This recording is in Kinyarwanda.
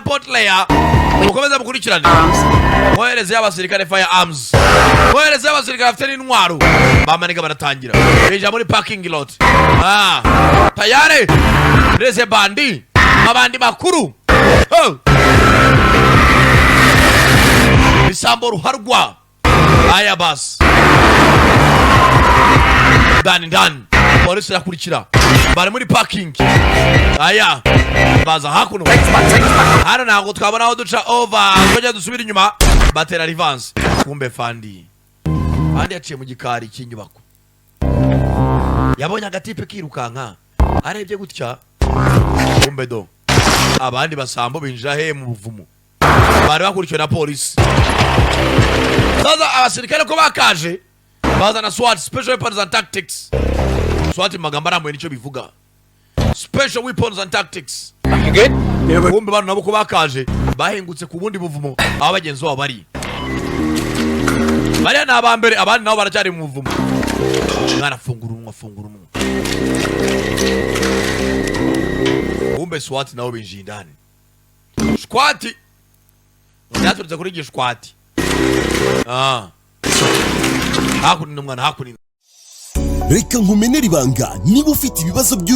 Port Layer, mukomeze mukurikirane. Mwohereze y'abasirikare, fire arms, mwohereze y'abasirikare bafite n'intwaro. Bamaniga baratangira binjira muri parking lot. Ah, tayari reze bandi, abandi makuru. Oh. Bisambo ruharwa. Aya basi, ndani ndani, polisi irakurikira. Bari muri parking. Aya, baza hakuno. Hano ntabwo twabona aho duca. Over, twajya dusubira inyuma. Batera reverse. Kumbe fandi, fandi yaciye mu gikari cy'inyubako, yabonye agatipe kirukanka. Arebye gutya, kumbe do abandi basambo binjira he mu buvumo. Bari bakurikiwe na polisi. Sasa abasirikare ko bakaje bazana SWAT, Special Weapons and Tactics. SWAT mu magambo arambuye nicyo bivuga, Special Weapons and Tactics. You good? Kumbe bano nabo ko bakaje bahingutse ku bundi buvumo aho bagenzi babo bari. Bariya ni abambere, abandi nabo baracyari mu buvumo. Mwana, fungura umunwa, fungura umunwa. Kumbe SWAT nabo binjiye indani. Shwati byaturutse kuri gishwati. Ah, hakuno umwana, hakuno. Reka nkumenere ibanga, niba ufite ibibazo by'uruhu.